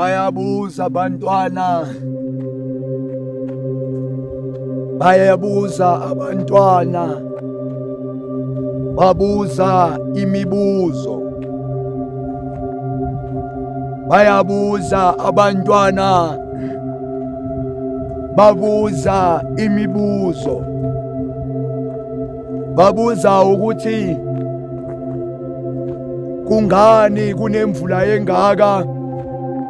Bayabuza abantwana, bayabuza abantwana, babuza imibuzo. Bayabuza abantwana, babuza imibuzo. Babuza ukuthi kungani kunemvula engaka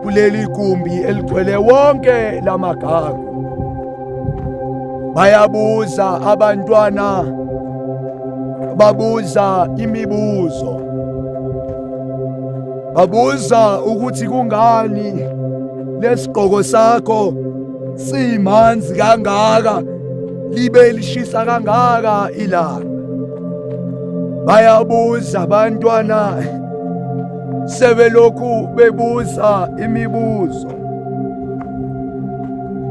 kuleli gumbi eligcwele wonke lamagagu. Bayabuza abantwana, babuza imibuzo. Babuza ukuthi kungani lesigqoko sakho simanzi kangaka libe lishisa kangaka ilanga. Bayabuza abantwana, sebelokhu bebuza imibuzo.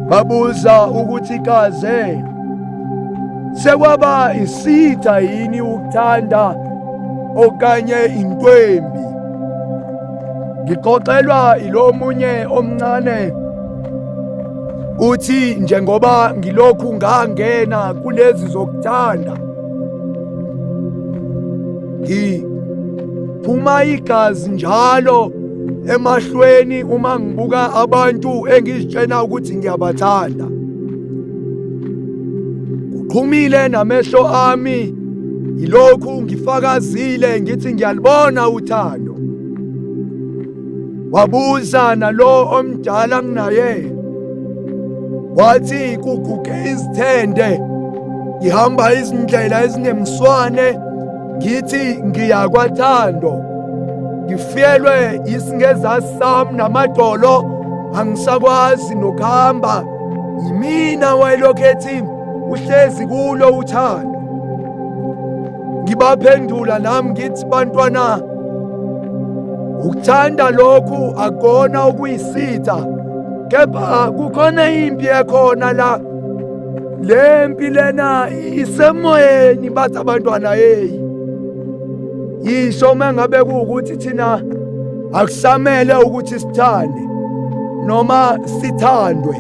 Babuza ukuthi kaze sekwaba isitha yini ukuthanda okanye intwembi. Ngixoxelwa ilomunye omncane uthi njengoba ngilokhu ngangena kulezi zokuthanda ngiphuma igazi njalo emahlweni uma ngibuka abantu engizitshena ukuthi ngiyabathanda. Kuqhumile namehlo ami yilokhu ngifakazile ngithi ngiyalibona uthando. Wabuza nalo omdala nginaye wathi kuguge izithende ngihamba izindlela ezinemswane ngithi ngiya kwathando ngifiyelwe isingezasi sami namadolo angisakwazi nokuhamba. Yimina wayelokhu ethi uhlezi kulo uthando. Ngibaphendula nami ngithi bantwana, ukuthanda lokhu akona okuyisitha, kepha kukhona impi ekhona la. Le mpi lena isemoyeni. Bathi abantwana, hey, yisho uma ngabe kuwukuthi thina akusamele ukuthi sithande noma sithandwe,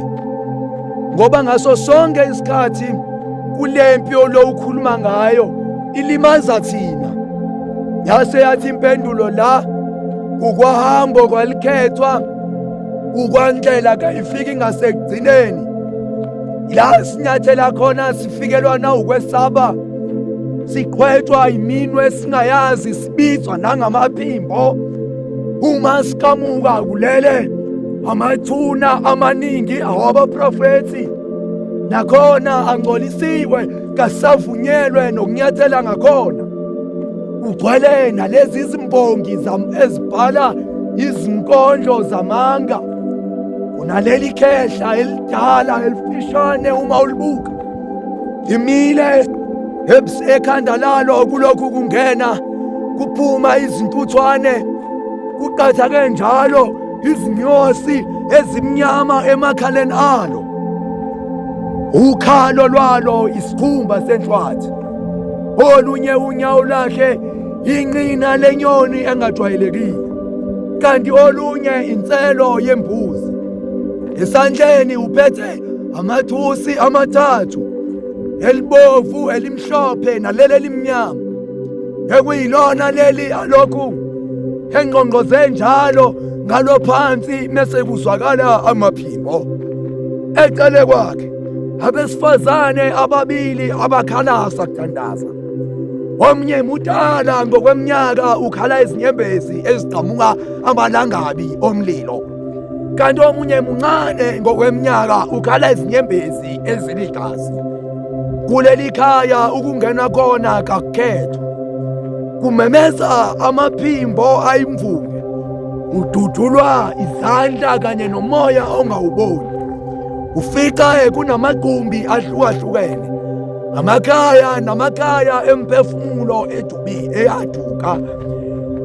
ngoba ngaso sonke isikhathi kulempi olo ukhuluma ngayo ilimaza thina. Yase yathi impendulo la ukwahambo kwalikhethwa ukwandlela kayifiki ngasekugcineni la sinyathela khona sifikelwa na ukwesaba, siqhwetshwa iminwe esingayazi, sibizwa nangamaphimbo. Uma siqhamuka kulele amathuna amaningi awabaprofethi, nakhona angcolisiwe, kasavunyelwe nokunyathela ngakhona. Kugcwele nalezi zimbongi ezibhala izinkondlo zamanga. Kunaleli khehla elidala elifishane, uma ulibuka imile ekhanda lalo kulokhu kungena kuphuma izintuthwane, kuqathake njalo izinyosi ezimnyama emakhaleni alo. Ukhalo lwalo isikhumba senhlwathi, olunye unyawo lwakhe inqina lenyoni engajwayelekile, kanti olunye inselo yembuzi. Esandleni uphethe amathusi amathathu, elibovu, elimhlophe naleli elimnyama, ekuyilona leli alokhu engqongqoze njalo ngalo phansi mese kuzwakala amaphimbo. Ecele kwakhe abesifazane ababili abakhalasa kuthandaza. Omnye mudala ngokweminyaka, ukhala izinyembezi eziqhamuka amalangabi omlilo, kanti omunye muncane ngokweminyaka, ukhala izinyembezi eziligazi. Kuleli khaya ukungena khona kakukhethwa, kumemeza amaphimbo ayimvume, ududulwa izandla kanye nomoya ongawuboni. Ufica kunamagumbi ahlukahlukene, amakhaya namakhaya emphefumulo edubile eyaduka,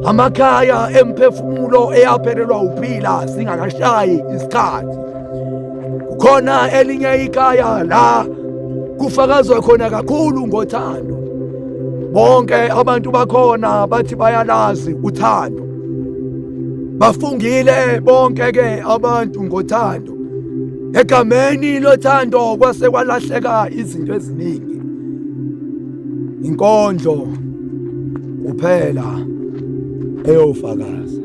amakhaya emphefumulo eyaphelelwa uphila singakashayi isikhathi. Kukhona elinye ikhaya la kufakazwa khona kakhulu ngothando. Bonke abantu bakhona bathi bayalazi uthando. Bafungile bonke ke abantu ngothando. Egameni lothando kwase kwalahleka izinto eziningi. Inkondlo kuphela eyofakaza.